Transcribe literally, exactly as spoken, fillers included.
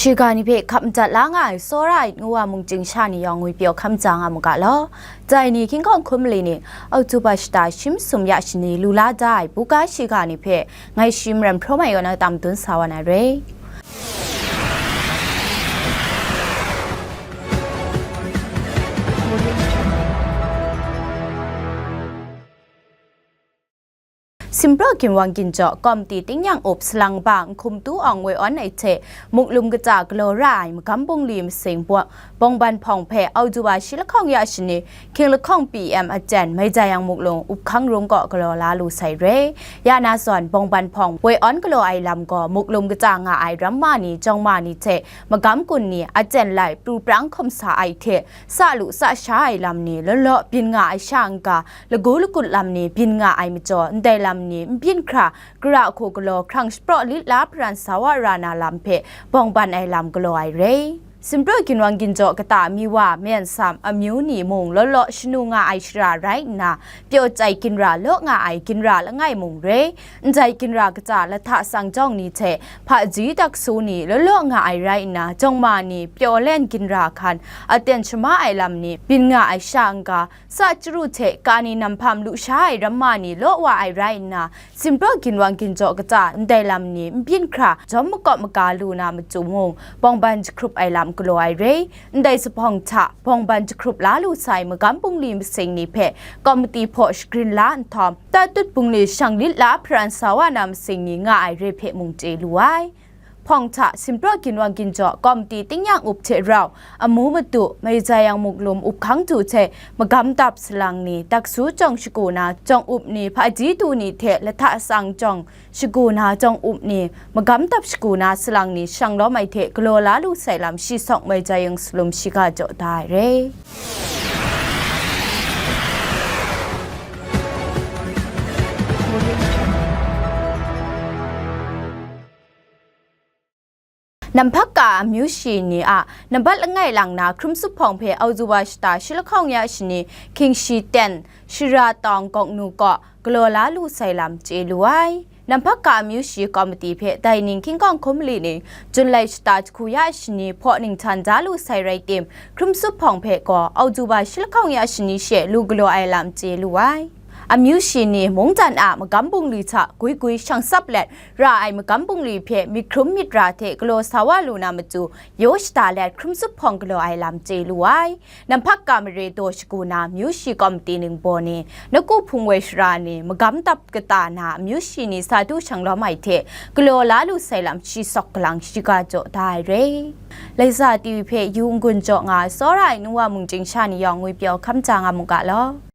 Shiga ni hpe hkap madat la nga ai tsawra ai nu wa mungchying sha ni yawng ngwi pyaw hkam ja nga mu ga law. Dai ni hkying hkawng hkum mali ni, Oktoba shata shi masum ya shani lu la da ai buga shiga ni hpe ngai shi maram hpraw mai yaw na tam dun sa wa na re. Simpraw ginwang ginjaw, kawmti tingnyang up salang ba Nhkum Tu Awng woi awn ai hte, muklum kata galaw ra ai magam bungli masing bawng, bawngban hpawng hpe Oktoba shi lahkawng ya shani, hkying lahkawng P M aten, Maizayang muklum up hkang rung kaw galaw la lu sai re. Ya na zawn, bawngban hpawng woi awn galaw ai lam gaw, muklum kata nga ai ramma ni, jawngma ni hte, magam gun ni, aten lai, pru prang hkum sa ai hte, sa lu sa sha ai lam ni, law law byin nga ai sha n-ga, lagu lagut lam ni byin nga ai majaw, ndai lam ni n byin hkra, kara hku galaw hkrang shapraw lit la hparan sa wa ra na lam hpe bawngban ai lam galaw ai re. Simpraw ginwang ginjaw kata mi wa, myen sam, amyu ni mung law law shanu nga ai shara rai nna, pyaw chyai ginra law nga ai ginra langai mung re, ndai ginra kata lahta sangjawng ni hte hpaji daksu ni law law nga ai rai nna, jawngma ni pyaw len ginra hkan aten shama ai lam ni byin nga ai sha n-ga, sa chyaru hte kani namhpam lu sha ai ramma ni law wa ai rai nna, simpraw ginwang ginjaw kata ndai lam ni n byin hkra jawm makawp maga lu na matu mung, bawngban jahkrup ai lam galaw ai re. Ndai zuphpawng hta bawngban jahkrup la lu sai magam bungli masing ni hpe kawmiti hpaw shagrin la nhtawm, tatut bungli shang lit la hparan sa wa na masing ni nga ai re hpe mung chye lu ai. Hpawng hta simpraw ginwang ginjaw kawmiti tingnyang up hte rau, amu matu, Maizayang muklum up hkang du hte magam dap salang ni, daksu jawng shagu na jawng up ni, hpaji du ni hte lahta sang jawng shagu na jawng up ni, magam dap shagu na salang ni shang lawm ai hte galaw la lu sai lam shi sawk Maizayang salum shiga jaw da ai re. Namhpak ka amyu shi ni a nambat langai lang na hkrum sup hpawng hpe Oktoba shata shi lahkawng ya shani, hkying shi ten, Shara tawng gawk nu kaw galaw la lu sai lam chye lu ai. Namhpak ka amyu shi kawmiti hpe dai ning hkying hkawng hkum mali ni, Jun lai shata jahku ya shani hpaw ninghtan da lu sai rai tim, hkrum sup hpawng hpe gaw Oktoba shi lahkawng ya shani she lu galaw ai lam chye lu ai. Amyu shi ni mungdan a magam bungli hta gwi gwi shang tsap let ra ai magam bungli hpe myit hkrum myit ra hte galaw sa wa lu na matu, yaw shada let hkrum sup hpawng galaw ai lam chye lu ai. Namhpak ka mare daw shagu na amyu shi kawmiti ningbaw ni, Naku Hpung woi shara ni, magam dap kata na amyu shi ni sa du shang lawm ai hte galaw la lu sai lam shi sawk galang shiga jaw da ai re. Laisa T V hpe yu n-gun jaw nga ai tsawra ai nu wa mungchying sha ni yawng ngwi pyaw hkam ja nga mu ga law.